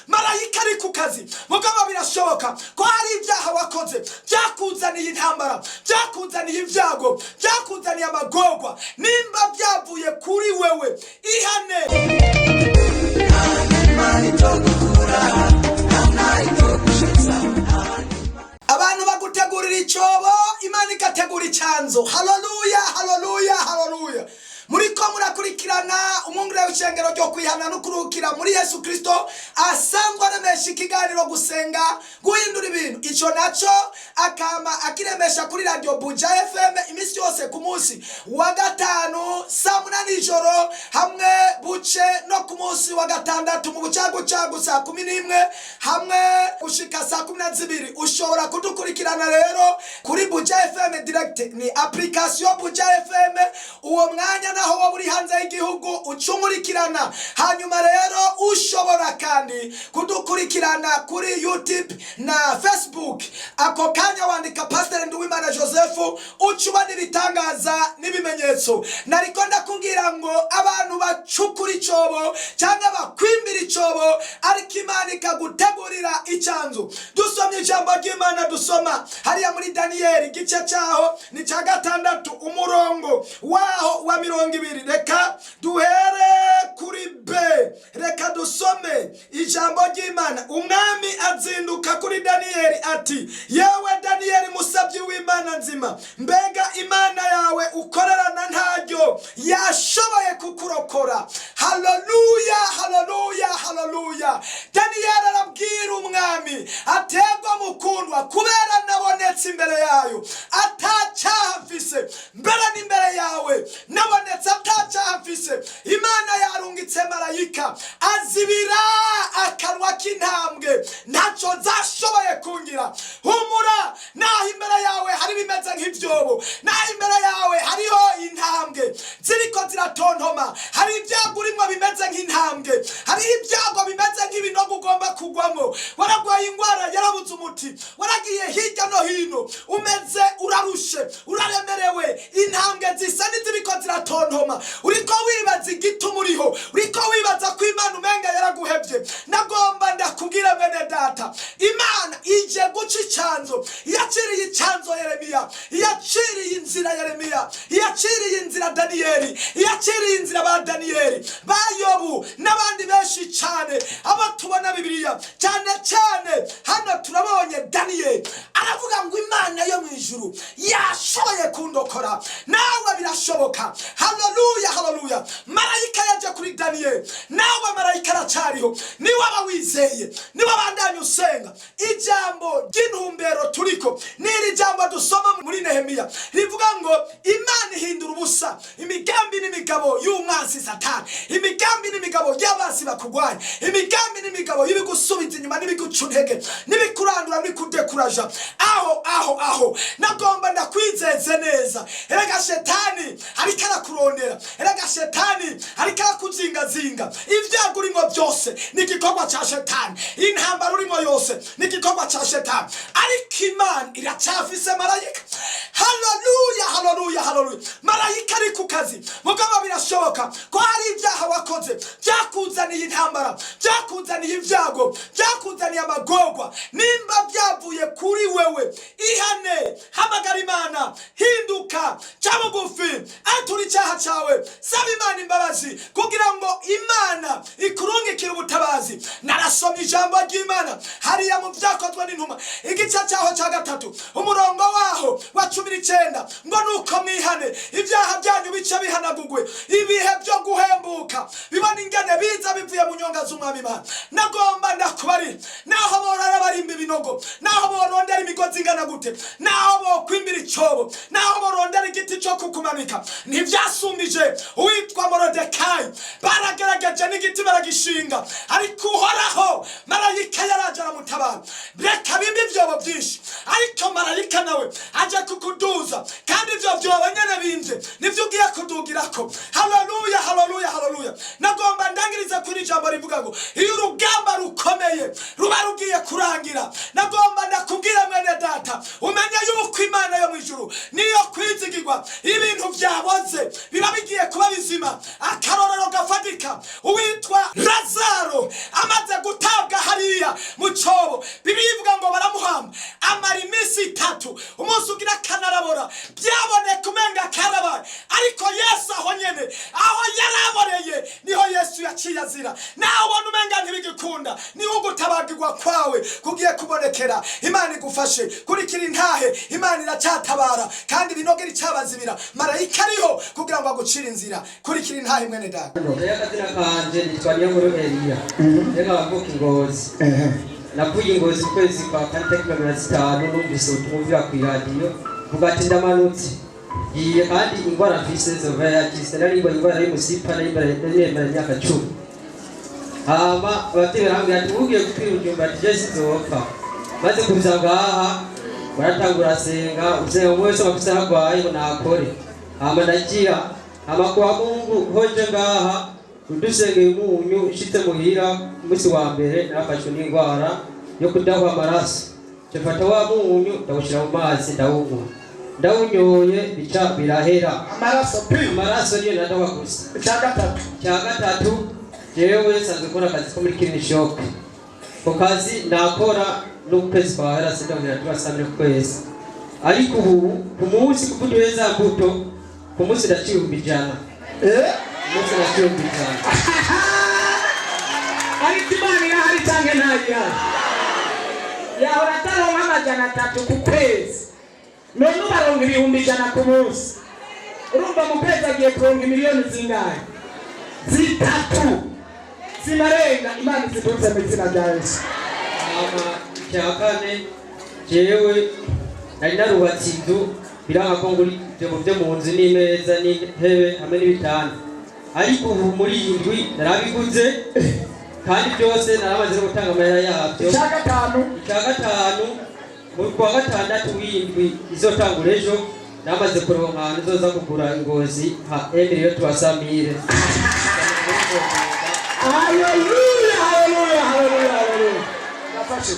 Marayika ari ku kazi. Mugabo birashoboka ko hari ibyaha wakoze byakuzaniye intambara, byakuzaniye ibyago, byakuzaniye amagorwa. Nimba byavuye kuri wewe, ihane. Imana itogukura, nta itogushitsa. Abantu bagutegurira icyobo, Imana igategura icyanzo. Haleluya, haleluya, haleluya! Muriko murakurikirana umwungere w'ishengero ryo kwihana no kuruhukira muri Yesu Kristo, asanzwe aremesha ikiganiro Gusenga Guhindura Ibintu. Icyo nacyo akama akiremesha kuri Radio Buja FM iminsi yose ku munsi wa gatanu saa 8 ijoro, hamwe buce no ku munsi wa gatandatu mu bucagucagu saa 11 hamwe gushika saa 12. Ushobora kudukurikirana rero kuri Buja FM direct, ni application Buja FM. Uwo mwanya naho wowe uri hanze y'igihugu ucumurikirana. Hanyuma rero ushobora kandi kudukurikirana kuri YouTube na Facebook. Ako kanya wandika Pasiteri Nduwimana Joseph, uca ubona ibitangaza n'ibimenyetso. Nariko ndakubwira ngo abantu bacukura icobo cyangwa bakwimbira icobo, ariko Imana ikagutegurira icyanzu. Dusomye ijambo ry'Imana, dusoma hariya muri Daniyeli, igice cyaho ni cya gatandatu, umurongo waho wa 20. Reka duhere kuri B, reka dusome ijambo ry'Imana. Umwami azinduka kuri Daniyeli ati: "Yewe Daniyeli, musabyi w'Imana nzima, mbega Imana yawe ukorerana ntaryo yashoboye kukurokora?" Haleluya, haleluya, haleluya! Daniyeli arabwira umwami ategwa: "Mukundwa, kubera nabonetse imbere yayo atacyaha mfise, mbere n'imbere yawe nabonetse atacyaha mfise, Imana yarungitse marayika azibira akanwa k'intambwe, ntacyo zashoboye kungira. Humura, naho imbere yawe hari bimeze nk'ibyobo, naho imbere yawe hariho intambwe ziriko ziratontoma, hari ibyago urimo bimeze nk'intambwe, hariho ibyago bimeze nk'ibinogo ugomba kugwamo, waragwaye indwara yarabuze umuti, waragiye hirya no hino, umeze urarushe, uraremerewe, intambwe zisa n'iziriko ziratontoma, uriko wibaza igituma uriho, uriko wibaza ko Imana umenga yaraguhevye, nagomba ndakubwira mwene data, Imana ije guca icyanzo. Yaciriye icyanzo Yeremiya, yaciriye inzira Yeremiya, yaciriye inzira Daniyeli, yaciriye inzira ba Daniyeli, ba Yobu n'abandi benshi cyane abo tubona Bibiliya. Cyane cyane hano turabonye Daniyeli aravuga ngo Imana yo mu ijuru yashoboye kundokora. Nawe birashoboka. Haleluya, haleluya! Marayika yaje kuri Daniyeli, nawe marayika aracyariho niwaba wizeye, niba bandanye usenga. Ijambo ry'intumbero turiko ni iri jambo dusoma muri Nehemiya rivuga ngo Imana ihindura ubusa imigambi n'imigabo y'umwansi Satani, imigambi n'imigabo y'abansi bakugwanya, imigambi n'imigabo y'ibigusubiza inyuma n'ibiguca intege n'ibikurandura n'ibikudekuraja. Aho nagomba ndakwizeze neza. Erega shetani ariko arakurondera, erega shetani ariko arakuzingazinga. Ibyago urimo byose ni igikorwa cya shetani, intambara urimo yose ni igikorwa cya shetani, ariko Imana iracyafise marayika. Haleluya, haleluya, haleluya! Marayika ari ku kazi. Mugabo birashoboka ko hari ibyaha wakoze byakuzaniye intambara, byakuzaniye ibyago, byakuzaniye amagorwa. Nimba byavuye kuri wewe, ihane, hamagara Imana, hinduka, ca bugufi, atura icyaha cyawe, saba Imana imbabazi kugira ngo Imana ikurungikire ubutabazi. Narasomye ijambo ry'Imana hariya mu Byakozwe n'Intumwa, igice cyaho cya gatatu, umurongo waho wa 19, ngo nuko mwihane, ibyaha byanyu bice bihanagugwe, ibihe byo guhembuka bibona ingene biza bivuye mu nyonga z'Umwami Imana. Nagomba ndakubarira, naho borara barimba ibinogo, naho borondera imigozi ingana gute, naho bokwimbira icyobo, naho borondera igiti cyo kukumanika, ntibyasumbije uwitwa Morodekayi. Baragerageje n'igiti baragishinga, ariko Uhoraho marayika yaraje aramutabara. Reka bimbe ibyobo byinshi, ariko marayika nawe aje kukuduza, kandi ibyo byobo nyene bimvye nivyo ugiye kudugirako. Haleluya, haleluya, haleluya! Nagomba ndangirize kuri ijambo rivuga ngo iyo urugamba rukomeye ruba rugiye kurangira, nagomba ndakubwira mwene data, umenye yuko Imana yo mu ijuru niyo kwizigirwa. Ibintu byaboze biba bigiye kuba bizima. Akarorero gafatika, uwitwa Lazaro amaze gutabwa hariya. Gukunda niho gutabagirwa kwawe kugiye kubonekera. Imana igufashe. Kurikira intahe, Imana iracyatabara kandi binogera icyabazibira, marayika ariho kugira ngo agucire inzira. Kurikira intahe, mwene data. Rero akazina kanje nitwa Niyonkuru Eliya. Rero nkaba mvuka i Ngozi. Navuye i Ngozi mu kwezi kwa kane, tariki 15. Numvise ubutumwa buvira kw'iradiyo, vuga ati ndamanutse ngiye, kandi ingwara mfise zova yakize. Nari ngwaye ingwara y'umusipa, nari maranye imyaka 10. Hama abavyeyi barambwira ati ugiye gupfira Bujumbura, ati je sinzopfa. Maze kuza ngaha baratangura senga, usenga umwe wese bafise aho agwaye ngo nakore. Hama ndagira hama kwa Mungu hoje ngaha udusengeye umunyu. Nshitse muhira umunsi wa mbere narafashwe n'indwara yo kudahwa amaraso. Mfata wa munyu ndawushira mu mazi, ndawunywa. Ndawunyoye bica birahera. Amaraso pi? Amaraso niyo nadahwa gusa. Icya gatatu. Cya gatatu, jewe nsanzwe nkora akazi ko muri clean shop. Ako kazi nakora n'ukwezi kwahera sindongera tubasamire ku kwezi, ariko ubu ku munsi kuvuduye za mbuto, ku munsi ndaciye 100,000. Ku munsi ndaciye 100,000. Ariko Imana irahari cyangwa ntayihari? Yahora ataronka 300 ku kwezi, none ubu aronka 100,000 ku munsi. Urumva mu kwezi agiye kuronka miliyoni zingahe? 3 zinarenga. Imana izitunze mu izina rya Yesu. Hama icya kane, jewe nari narubatse inzu, biranga ko ngura ibyo byo mu nzu n'imeza n'intebe hamwe n'ibitanda, ariko ubu muri iyi ndwi narabiguze kandi byose naramaze no gutanga amahera yabyo. Icya gatanu. Icya gatanu, mu kwa gatandatu w'indwi izotangura ejo, namaze kuronka ahantu nzoza kugura i Ngozi ha 1,300,000. Haleluya, haleluya, haleluya, haleluya! Nafashe.